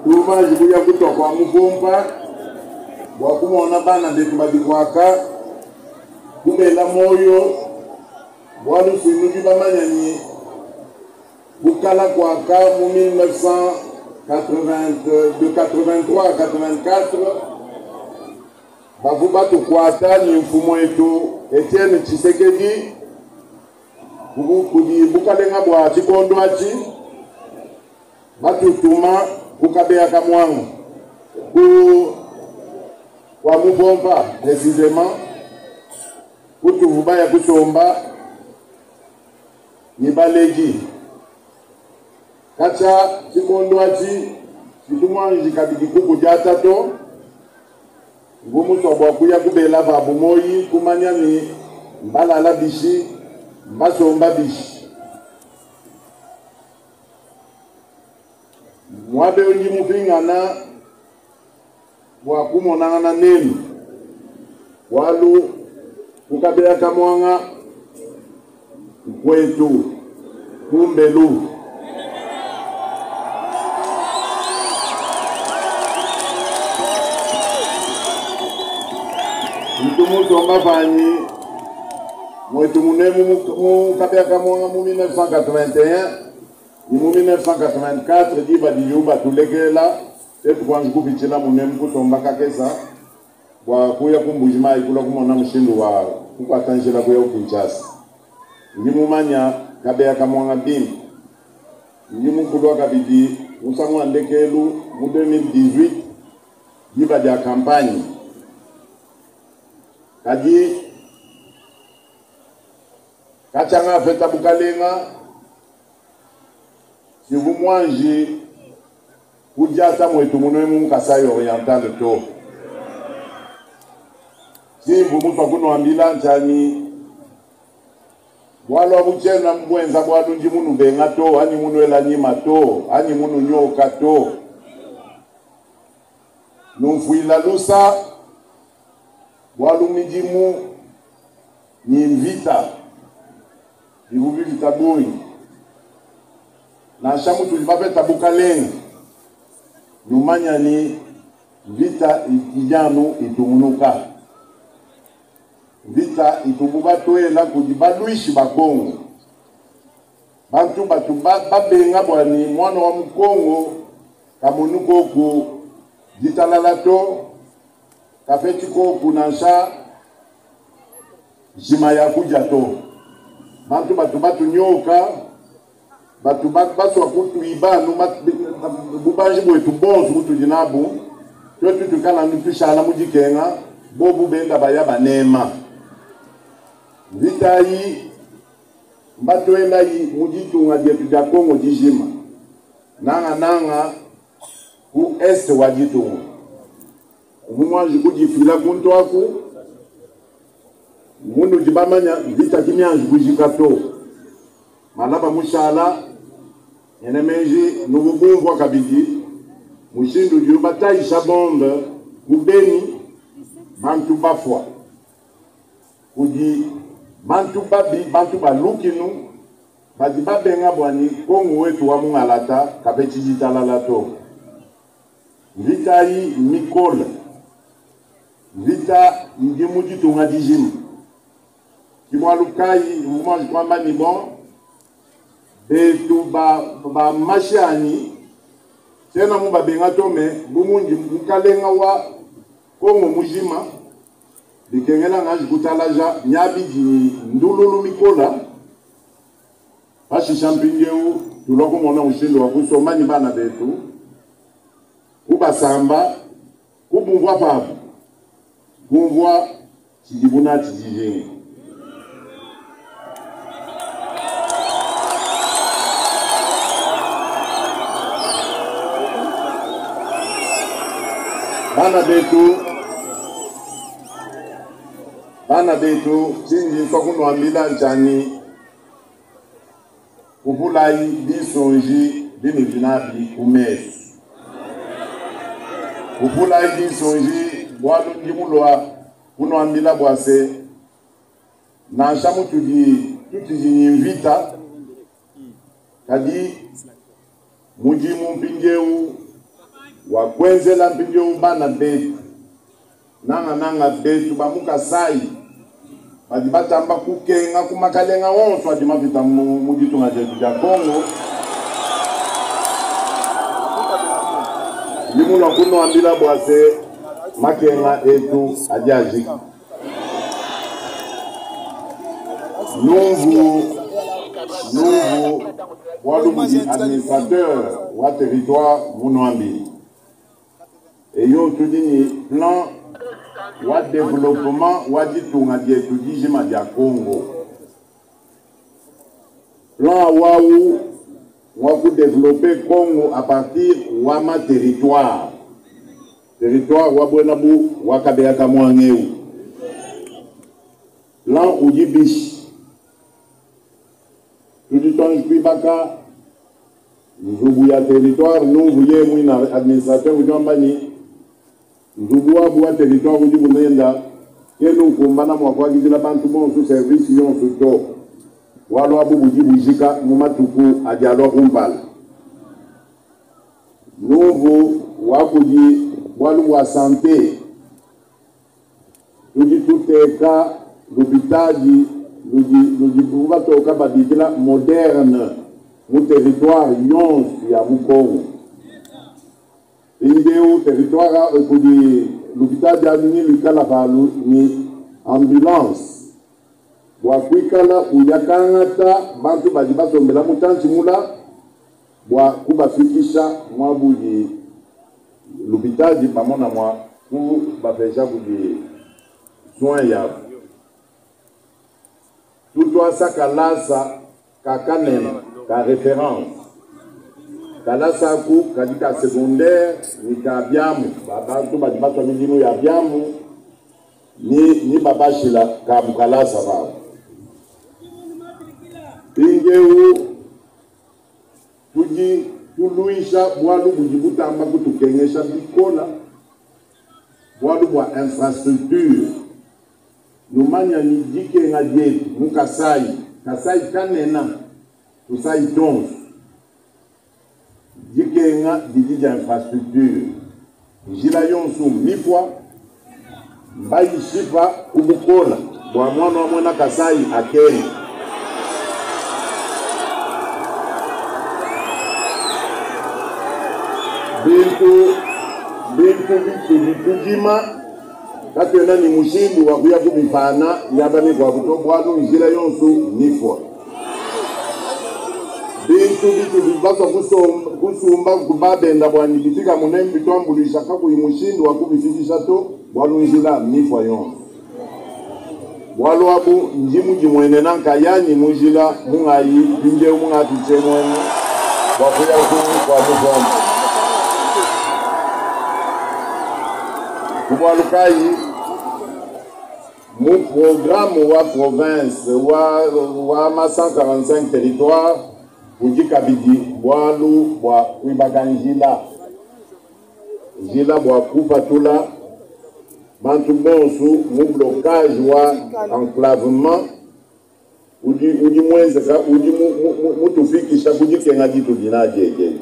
Tumanji kuya kutua kua mupompa bua kumona bana betu badi kuaka kubela muoyo, bualu nudi bamanya ni kukala kuaka mu 1980, de 83 à 84 bavu batukuata ni mfumu wetu Etienne Tshisekedi kudi bukalenga bua tshikondo atshi batutuma ku Kabeya Kamwanga ku kwa mupompa précisément kutuvu baya kusomba ni baledi katshia tshikondo atshi tshitumwanji kabidi kukudiata to ngumuswa bua kuya kubela babu moyi kumanya ni mbalala bishi mbasomba bishi mwabe ndi mupingana bua kumonangana nenu bualu kukabeya Kamwanga kwetu kumbelu. Ntumusomba panyi mwetu munemu mu Kabeya Kamwanga mu 1981 ni mu 1984 diba diliuba tulekela tetu kwanza kupitshila munemu kusomba kakesa bua kuya kumbuji-Mayi kulua kumona mushindu wa kukwata njila kuya ku Kinshasa. Ndi mumanya Kabeya Kamwanga bimpe, ndi mukulua kabidi musangu wa ndekelu mu 2018 diba dia campagne. Kadi katshanga afeta bukalenga sivu mwanji kudiata mwetu munemu mu Kasai Oriental to. Simbu mutu akunuambila ntshani bualu abu tshiena mbwenza bualu ndi munubenga to, anyi munuela nyima to, anyi mununyoka to. Numfuila lusa bualu midimu ni mvita bivu bivita bungi. Nansha mutu bapeta bukalenga numanya ni vita ijanu itungunuka. Vita itubu batwela kudi balwishi ba Kongo. Bantu batu babenga bwani mwana wa Mukongo kamunuko ku ditalala to kafeti ko nansha jima ya kuja to. Bantu batu batu nyoka batu baswa kutuiba nu bubanji bwetu bonso butudi nabu twetu tukala nutushala mudikenga bobu benda baya banema. Vita yi mbatwela yi muditunga dietu dia Kongo dijima nanga nanga ku est wa ditunga mumwanji kudifila kuntu aku mundu dibamanya vita kimyanji kujika to malaba mushala ene menji nububumvwa kabidi mushindu diyo batayisha bombe kubeni bantu bafwa kudi bantu babi bantu balukinu badi babenga bwani Kongo wetu wa mungalata kapeti ditalala to. Vita yi mikole vita ndi muditunga dijima kimwalukayi mumwanji kwamba ni bon betu ba ba mashani tena mu babenga to me bumundi mukalenga wa Kongo mujima bikengela ngaji kutalaja nyabidi ndululu mikola pashisha mpindieu tulwa kumona mushindu wa kusoma ni bana betu kubasamba kubumvwa pabu kumvwa tshidibuna tshidijinga. Bana betu bana betu tshindi nswa kunuambila ntshani kupulayi bisonji binu binabi kumesu kupulayi bisonji bualu ndi mulua kunuambila bua se nansha mutudi tutudi ni mvita kadi mudimu mpindieu Bua kuenzela mpindieu bana betu, nangananga betu ba mu Kasaï badi batamba kukenga ku makalenga onso adi mapita mu ditunga dietu dia Congo, ndi mulua kunuambila bua se makenga etu adi ajika. Numvu numvu bualu budi administrateur wa territoire munuambile. Eyo tudi ne plan wa developpement wa ditunga dietu dijima dia Congo. Plan wawu wa kudeveloper Congo à partir wa ma territoire. Territoire wa buena bu wa Kabeya Kamwanga eu. Plan udi bishi? Tudi tuanji kuibaka nzubu ya territoire numvu ye muina administrateur udi wamba ni nzubu wabu wa territoire udi bunenda kena ukumbana mua kuakidila bantu bonso service yonso to. Bualu abu budi bujika mu matuku adi alua kumpala. Numvu wa kudi bualu bua sante, tudi tuteka lupitadi ludi ludibu batoka babikila moderne mu territoire yonso ya mu Congo. Mpindieu territoire kudi lupitadi alu ni luikala palu ni ambulance bua kuikala uya kangata bantu badi basombela mutantshi mula bua kubafikisha muabu udi lupitadi bamona mua kubapesha kudi soin yabu. Tutuasa kalasa ka kanene ka reference. Kalasa aku kadi ka secondaire ni ka biamu, bantu badi batua midimu ya biamu ni, ni babashila ka mukalasa babu. Mpindieu tudi tuluisha bualu budi butamba kutukengesha bikola, bualu bua infrastructure. Numanya ni dikenga dietu mu Kasai, Kasai kanena Tusai tonso. Dikenga didi dia infrastructure, njila yonso mipua, mbayishipa ku bukola bua muana wa muena Kasai akenge. Bintu bintu bitudi tudima katuena ne mushindu wa kuya kubipana miaba mikuabu to, bualu njila yonso mifua. Bintu bitudi basua kusumba kubabenda buanyi bifika munemu bituambuluisha kakuyi mushindu wa kubifikisha to, bualu njila mifua yonso. Bualu abu ndi mudimuenena nkayanyi mu njila mungayi mpindieu mungapitshie muenu bua kuya ku kua mufombe. Ku bualu kayi mu programme wa province wa, wa ma 145 territoire udi kabidi bualu bua kuibaka njila, njila bua kupatula bantu bonso mu blocage wa enclavement udi, udi muenzeka, udi mutufikisha ku dikenga ditudi nadi edi.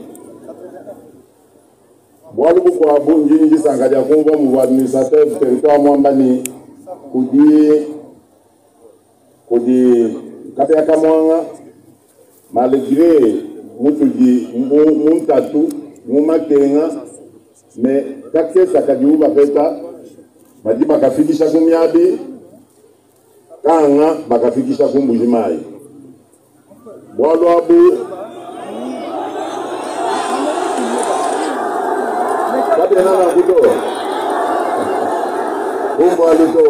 Bualu bukuabu ndi ne disanka dia kumvua muvua administrateur du territoire muamba ne kudi, kudi Kabeya Kamwanga, malgré mutudi mu, mu ntatu, mu makenga, mais kakesa kadibu bapeta, badi bakafikisha ku miabi, kanga bakafikisha ku Mbuji Mayi. Bualu abu kabiena nanku to, kumbualu to,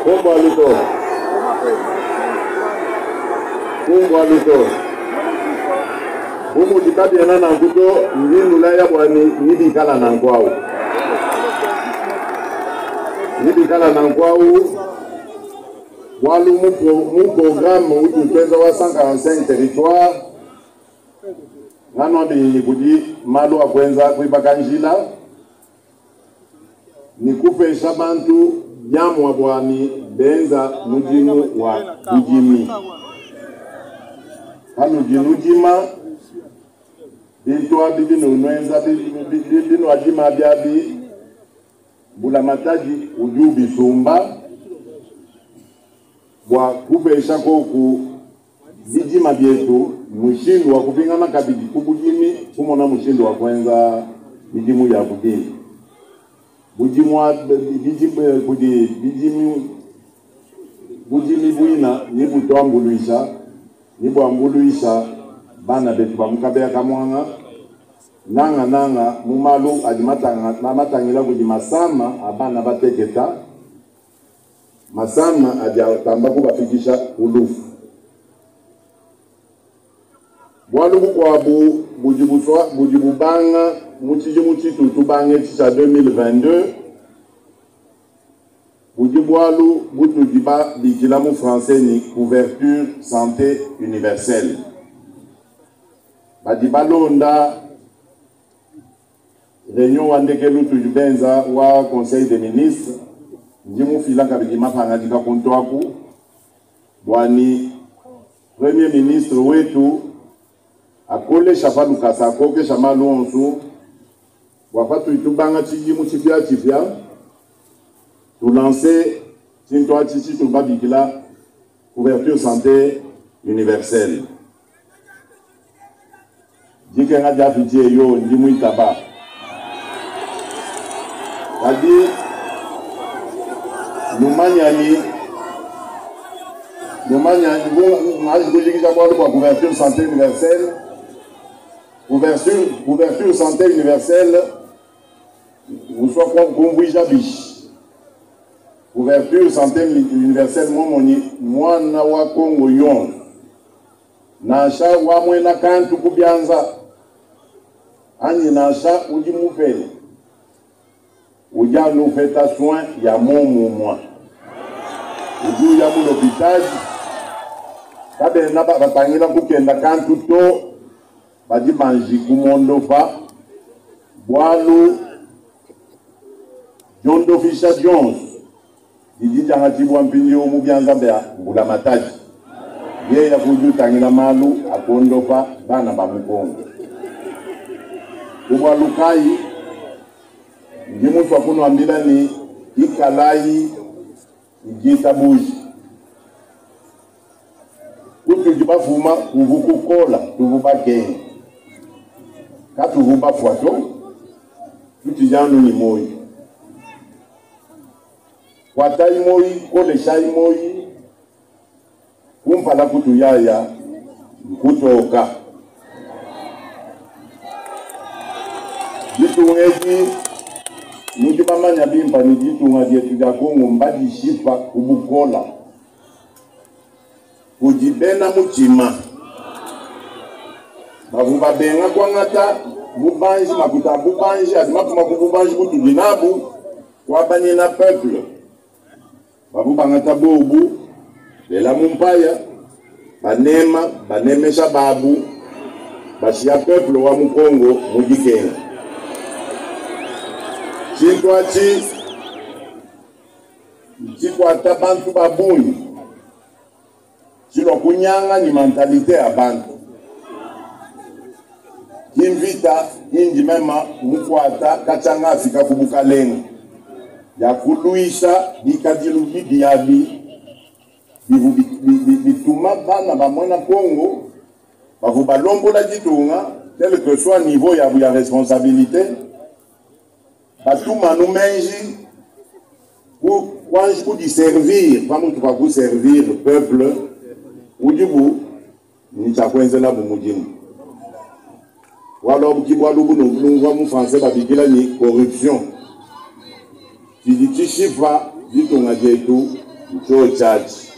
kumbualu to, kumbualu to. Bu mudi kabiena nanku to, ndi nnulaya bua ne nibikala nanku awu, nibikala nanku awu. Bualu mu programme utu tuenza wa 145 territoire nganu abinyi kudi malu a kuenza kuibaka njila ni kupesha bantu biamua buani benza mudimu wa budimi. Panudi nudima Bintu abi binuenza binuadima abi abi mbulamatadi udi ubisumba bua kupesha koku bidima bietu mushindu wa kupingana kabidi ku budimi kumona mushindu wa kuenza midimu ya budimi. Budimu kudi bidimu budimi buina ni butuambuluisha ni buambuluisha bana betu ba mu Kabeya Kamwanga nanga nanga mu malu adi matanga matangila kudi masama a bana bateketa masama adi atamba kubafikisha ku lufu. Bualu bukuabu budi busua budi bubanga mu tshidimu tshitu tubanga etshi tshia 2022 budi bualu butudi babikila mu français ni couverture santé universelle. Badi balonda réunion wa ndekelu tudi benza wa conseil des ministres ndi mufila kabidi mapangadika kuntu aku bwani premier ministre wetu akolesha pa lukasa akokesha malu onso bua patudi tubanga tshidimu tshipiatshipia tulanse tshintu atshi tshitu babikila couverture santé universelle. Dikenga diafiti eyo ndi muitaba kadi numanyani numanya ngazi kujikisha bualu bua couverture santé universelle. Couverture santé universelle uswa kumvuija bishi couverture santé universelle momoni mwana wa Kongo yonso nansha wamwena kantu kubyanza anyi nansha udi mupele udi anu upeta soin ya momumwa udi uya mu l'hôpital kabena batangila kukenda kantu to badi banji kumondopa bualu diondofisha dionso didi diangatshibua mpindieu mu bianza bia mbulamatadi yeye kudi utangila malu akondopa bana ba mu Kongo. Bualu kayi ndi musua kunuambila ni ikalayi iditabuji kutudi bafuma kuvu kukola tuvu bakenga katuvu bafua to tutidi anu ni moyi kwatayi moyi koleshayi moyi kumpala kutuyaya nkutoka ditunga edi nudi bamanya bimpa ni ditunga dietu dia Kongo mbadishipa kubukola kudi bena mutima bavu babenga kwangata bubanji makuta bubanji adi mafuma ku bubanji butudi nabu kwabanyina peuple bavu bangata bobu lela mumpaya banema banemesha babu bashia peuple wa mukongo mudikenga tshintu atshi tshikwata bantu babungi tshilwa kunyanga ni mentalité ya bantu kimvita indi mema mukwata kachanga afika kubukalenga ya kuluisha bikadilu bibi yabi bivu bituma bana ba mwana Kongo bavu balombola ditunga quel que soit niveau ya ya responsabilité batuma nu menji ku kwanji kudiservir pamutu pa kuservir peuple udibu ni tshakuenzela bu mudimu wala bukibwa lubu numva mu français babikila ni corruption tshidi tshishipa ditunga dietu ntsho tshiatshi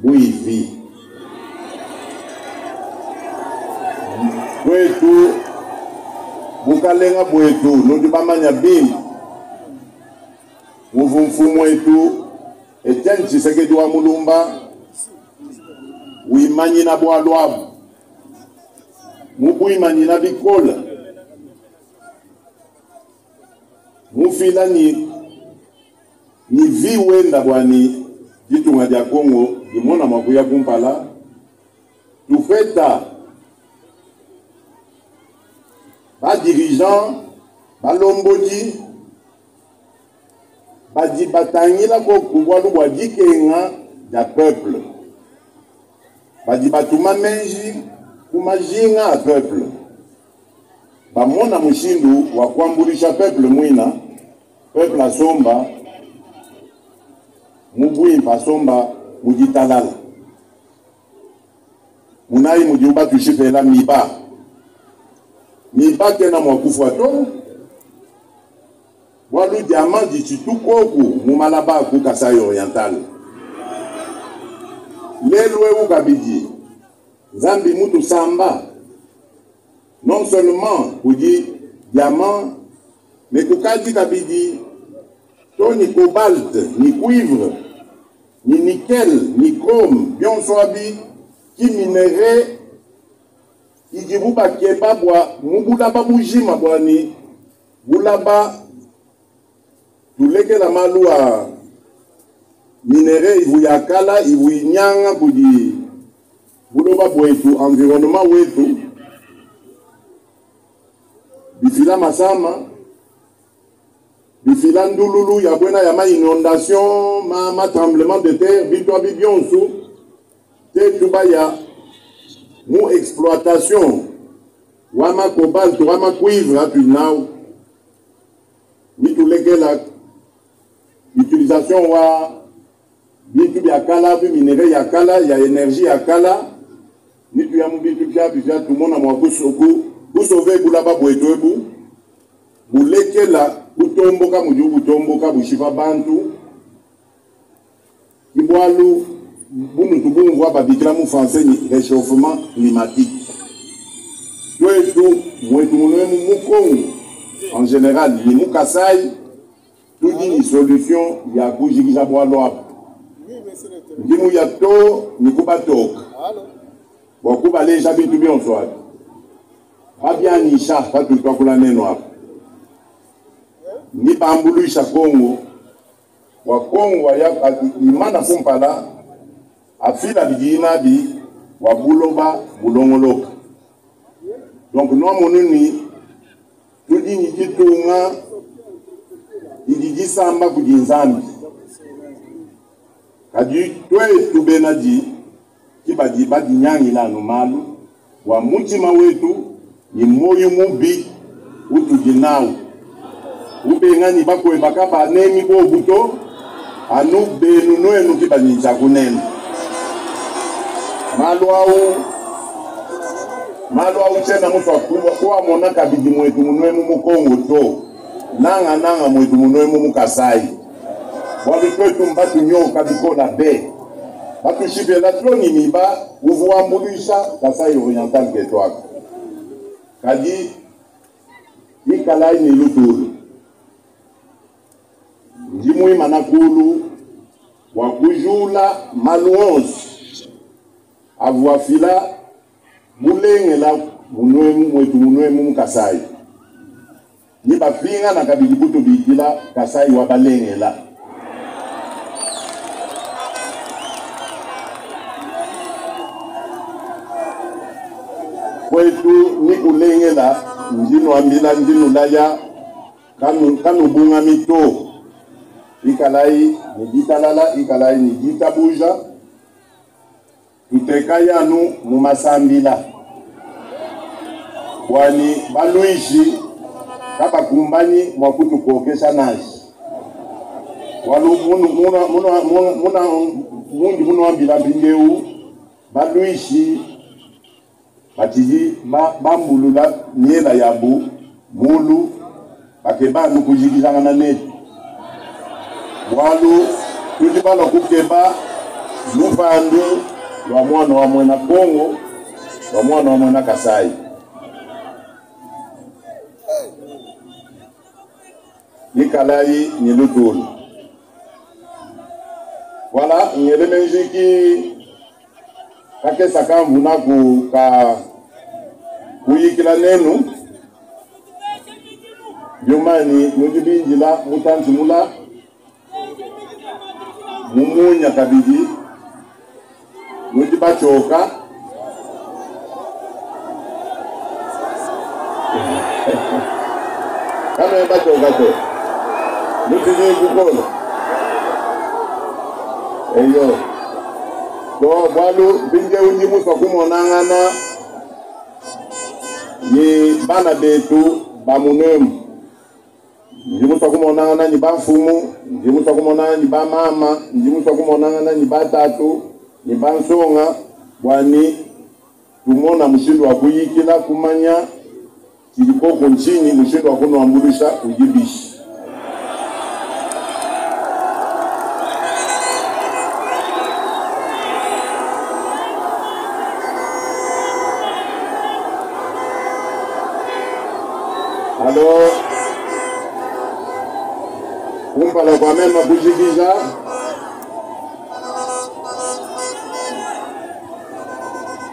buivi kwetu bukalenga bwetu nudi bamanya bimpe muvu mfumu wetu Etienne Tshisekedi wa Mulumba wimanyina bwalu abu mubuimanyina bikola mufila ni ni vi wenda bwani ditunga dia Kongo dimona mwakuya kumpala tufeta Ba dirigeants balombodi badi batangila koku bualu bua dikenga dia peuple, badi batuma meji ku majinga a peuple, bamona mushindu wa kuambuluisha peuple muina, peuple asomba mu buimpe, asomba mu ditalala. Munayi mudibu batushipela miba. Miba kena mua kufua to, bualu diamant ditshitu koku mu malaba a ku Kasai Oriental. Lelu eu kabidi, Nzambi mutusamba non seulement kudi diamant mais kukadi kabidi to ni cobalt ni cuivre ni nickel ni chrome, bionso abi ki minerais idibu bakeba bua mu bulaba bujima bua ni bulaba tulekela malu a minerais ivu ya kala ivu inyanga kudi buloba buetu environnement wetu bifila masama bifila ndululu ya buena ya ma inondation ma, ma tremblement de terre bintu abi bionso te tubaya mu exploitation wa ma cobalt wa ma cuivre atui nau mitulekela utilisation wa bintu bia kala bi minerais ya kala ya energie ya kala nituya mu bintu bia bia tumona mua kusauver bulaba buetu ebu bulekela kutomboka mudibu butomboka bushipa bantu ki bualu bunutu bumvua babikila mu français ni réchauffement climatique. Tuetu muetu munuemu mu Congo en général ni mu Kasai tudi ni solution ya kujikija bualu abu. Ndi muya to ni kubatoka bua kubaleja bintu bionso abi babianyisha patudi tuakula nenu apa ni bambuluisha Congo wa Congo ya imana kumpala afila bidi nabi wa buloba bulongoloka. Donc nwamonu ni tudi ni ditunga didi disamba kudi Nzambi, kadi twetu bena di ki badi badinyangila anu malu wa mutima wetu ni moyo mubi utudi nawu ubengani bakwebaka banemi bobuto anu benu nwenu ki banyinza kunena malu au malu au tena mutu akuwa kabidi mwetu munwemu mu Kongo to nanga nanga mwetu munwemu mu Kasai bwalu twetu mbatu nyoka bikola be batushipela tloni miba uvuambuluisha Kasai Oriental ketwaka kadi ikalai ni lutulu ndi muima na kulu wa kujula malu onso avuafila bulengela munwemu mwetu munwemu mu Kasai ni bapinga na kabidi kutubikila Kasai wa balengela. Kwetu ni kulengela ndinu ambila ndinu laya kanu kanubunga mito ikalai ni ditalala ikalai ni ditabuja tutekayanu mu masambila bwani baluishi kabakumbani mwa kutukokesha nashi walu munu muna muna muna mundi munu ambila mpindeu baluishi batidi bambulula miela yabu mulu bakeba nukujikizanga na netu bwalu tudi balwa kukeba lupandu lwa mwana wa mwena Kongo lwa mwana wa mwena Kasai. Nikalai ni lutulu. Voilà, ngele menjiki kakesa kamvuna ku ka kuyikila nenu byumani nudibinjila mutanzi mula mumunya kabidi nudibachoka. Kanuena batshioka to. Nutshidi kukola. Eyo. To bualu mpindieu ndi musua kumonangana ne bana betu ba munemu. Ndi musua kumonangana ne bamfumu, ndi musua kumonangana ne bamama, ndi musua kumonangana ne batatu ne bansonga bua ne tumona mushindu wa kuyikila, kumanya tshidi koku ntshinyi, mushindu wa kunuambuluisha udi bishi. Alors, kumpala kua meme kujikija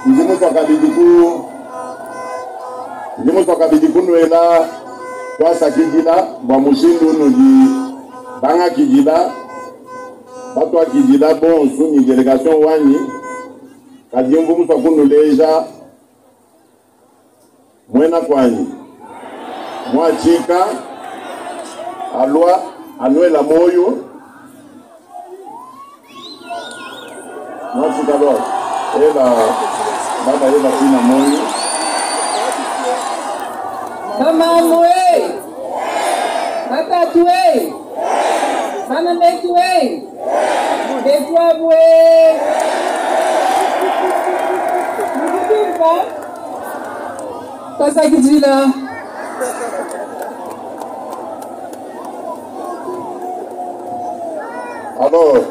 ndi musua kabidi ku ndi musua kabidi kunuela tuasakidila bua mushindu unudi bangakidila batuakidila bonsu ni delegation wanyi kadi mvu musua kunuleja Muena kuanyi muatshika alua anuela muoyo muatshika alua ela baba ye bafina muoyo. Bamamu e, batatu e, bana betu e, betu abu e. Mukupimpa. Twasakidila. Alors,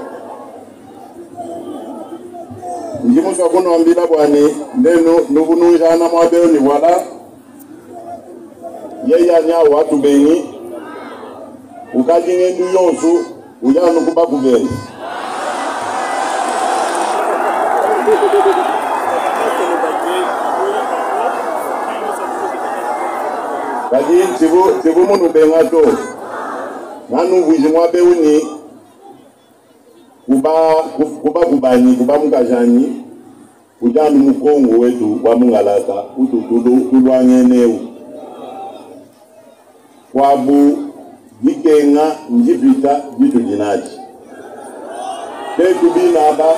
ndi musua kunuambila bua ne nenu nuvununjana muaba eu ne voilà yeye anya watubengi ukadi ngendu yonsu uya anu kubakubenga. Kadi ntshivu munubenga to nanuvuiji muaba eu ne kuba kuba kubanyi kuba mukajanyi udi anu mu Kongo wetu wa mungalata utu tuluangeneu kuabu dikenga ndipita ditudi nadi tetu bina aba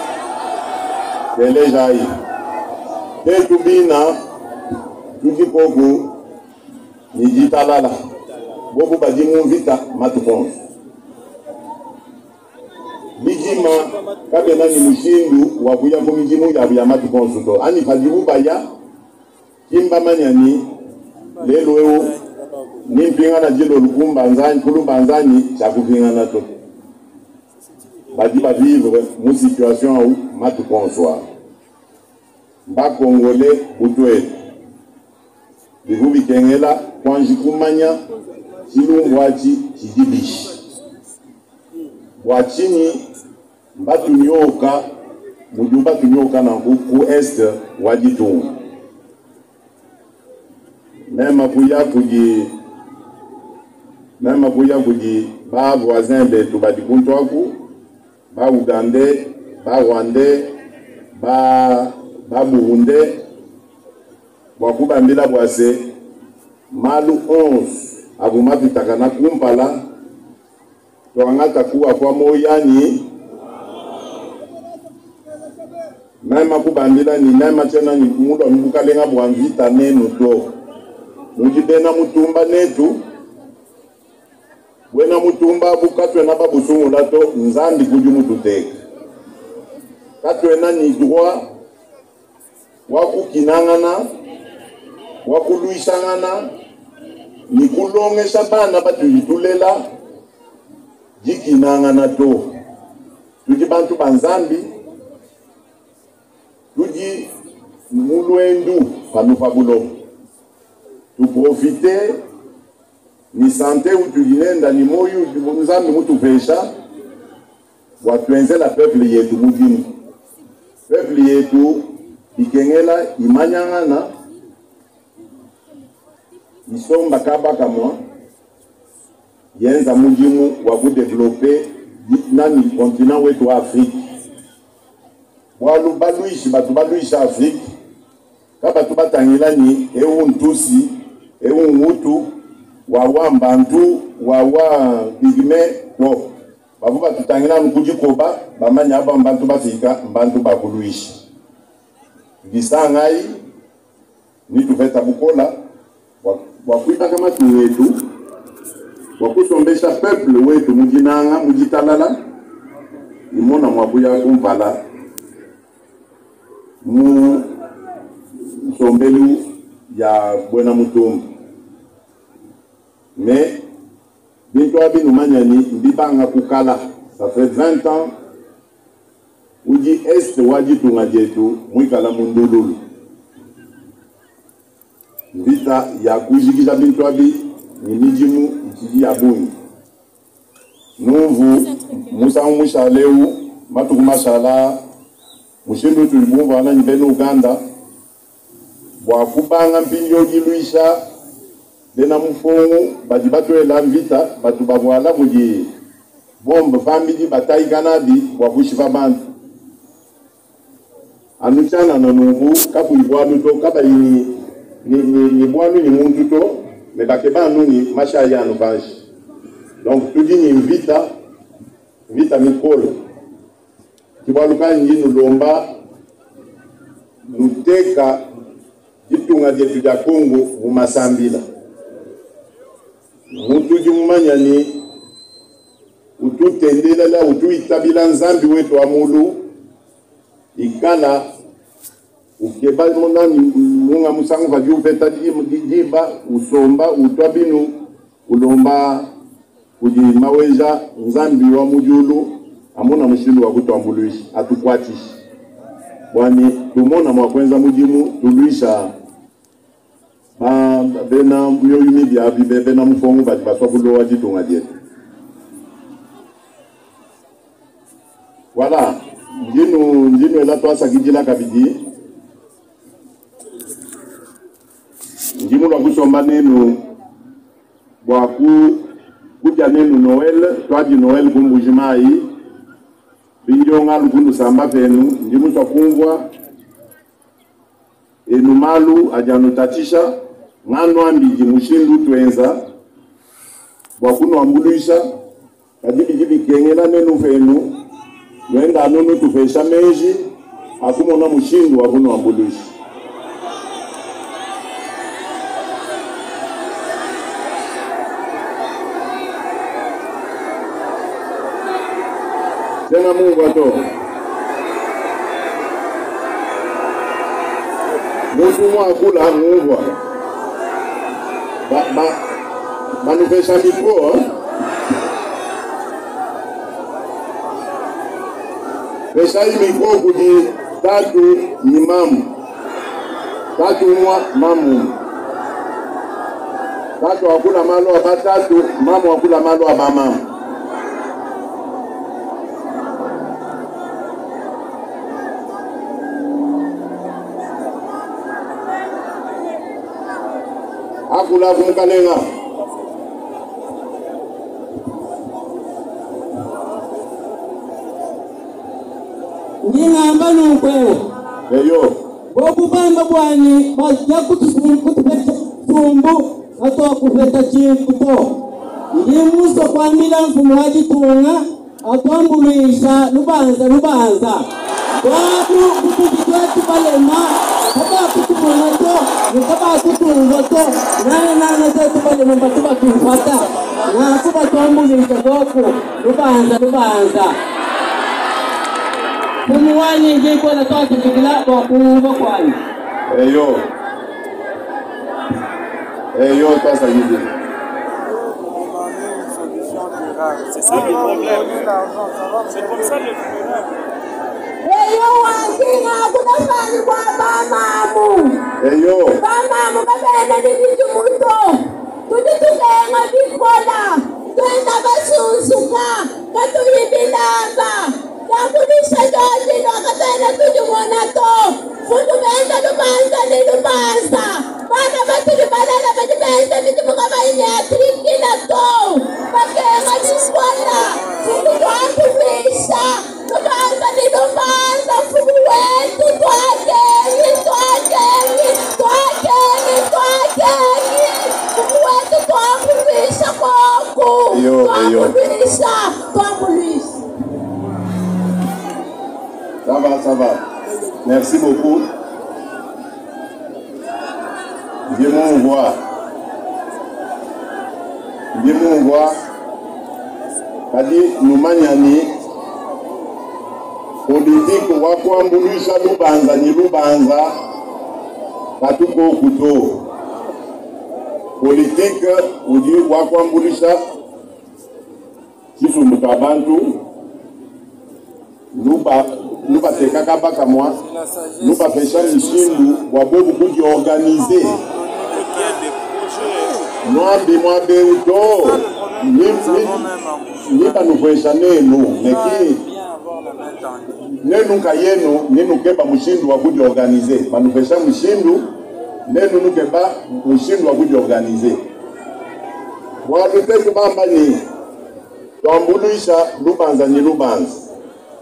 telejayi tetu bina tudi koku ni ditalala bobu badi mu mvita matuku onso bijima kabena ni mushindu wa kuya ku midimu yabu ya matuku onso to anyi padibu baya kimbamanya ni lelu eu ni mpingana dilolu kumbanzanyi kulumbanzanyi tshiakupingana to badi bavivre mu situation au matuku onso a mbakongole butuetu bivu bikengela kuanji kumanya tshilumbu atshi tshidi bishi bua tshinyi batunyoka mudi batunyoka nanku ku est wa ditunga meme kuya kudi meme kuya kudi ba voisin betu badi kuntu aku ba ougandais ba rwandais ba ba burundais bua kubambila bua se malu 11 avu mapitakana kumpala tuangata kuwa kwa moyani meme kubambila ni meme tshiena ni mulua mubukalenga bua mvita nenu to mudi bena mutumba netu bwena mutumba bukatwena babusungula to nzambi kudi mututeka katwena ni droit wa kukinangana wa kuluishangana ni kulongesha bana batudi tulela dikinangana to tudi bantu ba nzambi tudi mu lwendu panu pa buloba tuprofite ni sante utudi nenda ni moyo udi nzambi mutupesha bua tuenzela peuple yetu mudimu peuple yetu ikengela imanyangana isomba kaba kamwa yenza mudimu wa kudevelope nani continent wetu wa Afrique bualu baluishi batu baluisha Afrique ka batu batangila ni eu ntusi Eu ngutu wawa mbantu wawa pygme to bavua batutangila anu ku dikoba bamanya aba mbantu bafika mbantu bakuluisha tudisangayi ni tupeta bukola bua kuibaka matunga etu bua kusombesha peuple wetu mu dinanga mu ditalala imona mua kuya kumpala mu nsombelu ya buena mutumba. Mais bintu abi numanya ni mbibanga kukala ça fait 20 ans udi est wa ditunga dietu muikala mundululu mvita ya kujikija bintu abi ni midimu itshidi ya bungi numvu musangu mushaleu matuku mashala mushindu tuli bumvana ni bena Uganda bua kubanga mpindio diluisha bena mufongo badi batwela mvita batu bavuala kudi bombe pambidi batayikanabi bua kushipa bantu anu tshianana nunku kakuyi bualu to kabayi ni bualu ni muntu to me bakeba anu ni mashayi anu panshi. Donc tudi ni mvita mvita mikolo kibualu kayi ndi nulomba nuteka ditunga dietu dia Congo mu masambila. Muntu udi mumanya ni ututendelela utuitabila nzambi wetu wa mulu ikala ukeba monani munga musangu vadi upeta diba usomba utwa binu ulomba kudi maweja nzambi wa mujulu amona mushindu wa kutuambuluisha atukwatisha bwani tumona mwa kwenza mudimu tuluisha ba bena mioyo mibi abi bena mufongo badi baswa kulowa ditunga dietu. Voilà, ndinu ndinu ela twasakidila kabidi ndimu lwa kusomba nenu bua kudia nenu Noël twadi Noël kumbuji mayi bindionga lukundu samba penu ndimu twa kumvua enu malu ajanutatisha ngano ambidi mushindu twenza bua kunuambuluisha kadi bidi bikengela nenu penu nwenda anu tupesha meji akumona mushindu wa kunuambuluisha. Tena Mungu ato muntu mwakula nguvwa banupesha mikro pesha mikro kudi tatu ni mamu tatu mwa mamu tatu akula malo aba tatu mamu akula malo aba mamu. Akula kumukalenga ngingamba nunkwe eyo bokubamba bwani bajja kutupeta tumbu atwakupeta chintu ndi muso kwamila mfumu wa ditunga atwambuluisha lubanza lubanza bwatu kututi twetu balema kabakutubona to nikabakutumva to nane nane twetu balema batu batufata naku batwambuluisha boku lubanza lubanza mfumu wanyi ngikwena twakijikila bwakuuva kwanyi eyo eyo twasakidile. C'est ça le problème. C'est comme ça le problème. Eyo wanginga kunafani kwa bamamu. Eyo. Bamamu babene ni bitu muto. Tudi tukenga bikola. Twenda basunsuka. Katuyibilamba. Kakudisha joji wakatwenda tujumona to. Fundu benda lubanza ni lubanza. Bana batuli balala badi benda bitimuka bayinyathrikila to. Bakenga bikola. Fundu twakubisha. Lubanza ni lubanza. Fundu wetu twakengi twakengi twakengi twakengi. Tuambuluisha, tuambuluisha. Ça va, ça va. Merci beaucoup. Ndiye mumvua. Ndiye mumvua. Kadi numanya ni politike wa kuambuluisha lubanza ni lubanza katukoku to. Politike udi wa kuambuluisha tshisumbu tshia bantu nuba nubateka kaba kamwa nubapesha mishindu bua bobu kudiorganize nwambi mwabeu to ni banupesha nenu meki nenu nkayenu ninukeba mushindu wa kudiorganize banupesha mushindu nenu nukeba mushindu wa kudiorganize bwatu tetu bamba ni twambuluisha lubanza ni lubanza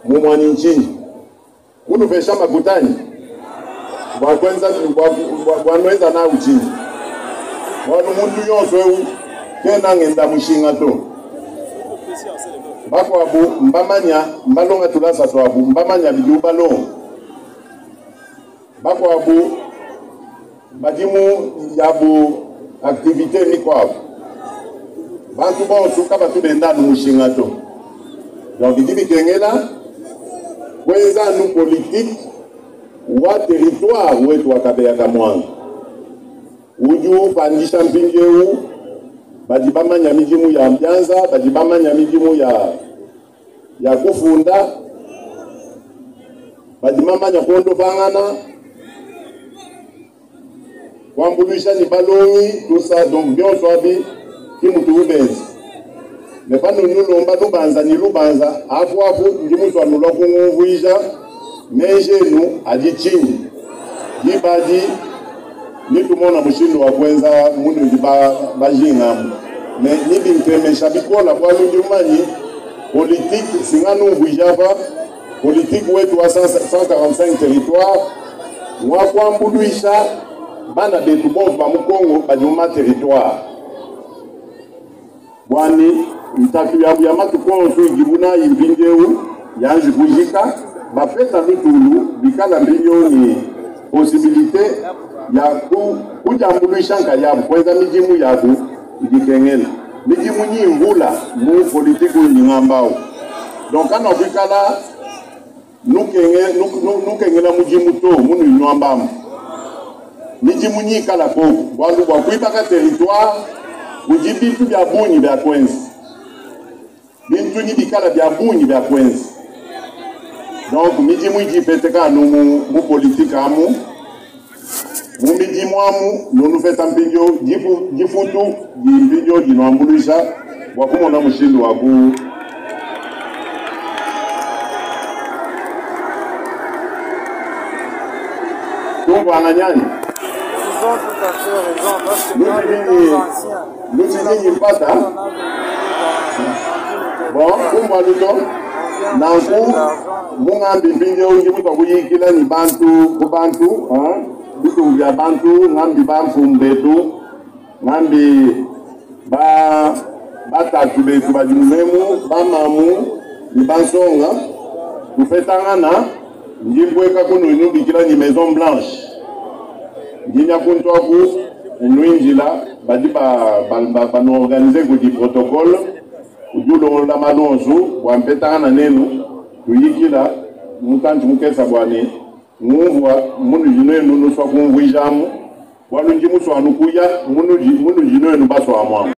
mumwani nchinyi kunupesha makutani bwakwenza bwanweza na uchinyi bwanu muntu yonso eu kena ngenda mushinga to bakwabu mbamanya mbalonga tulasa twabu mbamanya bidi ubalonga bakwabu badimu yabu activité mikwabu bantu bonso kabatu benda nu mushinga to donc bidi bikengela kwenza nu politique wa territoire wetu wa Kabeya Kamwanga udi upandisha mpindieu badi bamanya midimu ya mbianza badi bamanya midimu ya ya kufunda badi bamanya kuondopangana kuambuluisha ni balongi tusa donc bionso abi ki mutu ubenzi me pano nulomba lubanza ni lubanza afu afu ndi mutu anulwa kungumvuisha menjenu adi chinyi dibadi nitumona mushindu wa kwenza munudi bajingamu me nibinkemesha bikola bwalu ndi umanyi politique singa numvuisha pa politique wetu wa 145 territoire mwakuambuluisha bana betu bonso ba mukongo badi mu territoire bwani ntatu yabu ya matuku onso idibu nayi mpindieu yanji kujika bapeta lutulu bikala mpindieu ni possibilité ya kujambuluisha nkayabu kwenza midimu yabu idikengela midimu nyimvula mu politiki nying'ambao donc kana kuikala nukengela mudimu to munu inywambamu midimu nyikala koku bwalu bwa kuibaka territoire kudi bintu bya bungi bya kwenza bintu ni bikala bya bungi bya kwenza donc midimu idipeteka anu mu politike amu mu midimu amu nunufeta mpindio difutu di mpindio dinuambuluisha bua kumona mushindu wa ku tumvana nyanyi Ils ont tout à fait raison, parce que dans les temps anciens, nutidinyi mpata bon kumbwa luto nanku mungambi mpindieu ndi mutu akuyikila ni bantu ku bantu bitumbu bya bantu ngambi bamfumu betu ngambi batatu betu badi munemu bamamu ni bansonga tufetangana ndi mbweka kunu inubikila ni maison blanche ndinya kuntu aku nuinjila badi banuorganize kudi protocole udi ulongola malonzu bua mpetangana nenu tuyikila mutanji mukesa bwani ngumvua munuji nenu nusua kumvuijamu bwalu ndi musua nukuya munuji nenu basua muamu.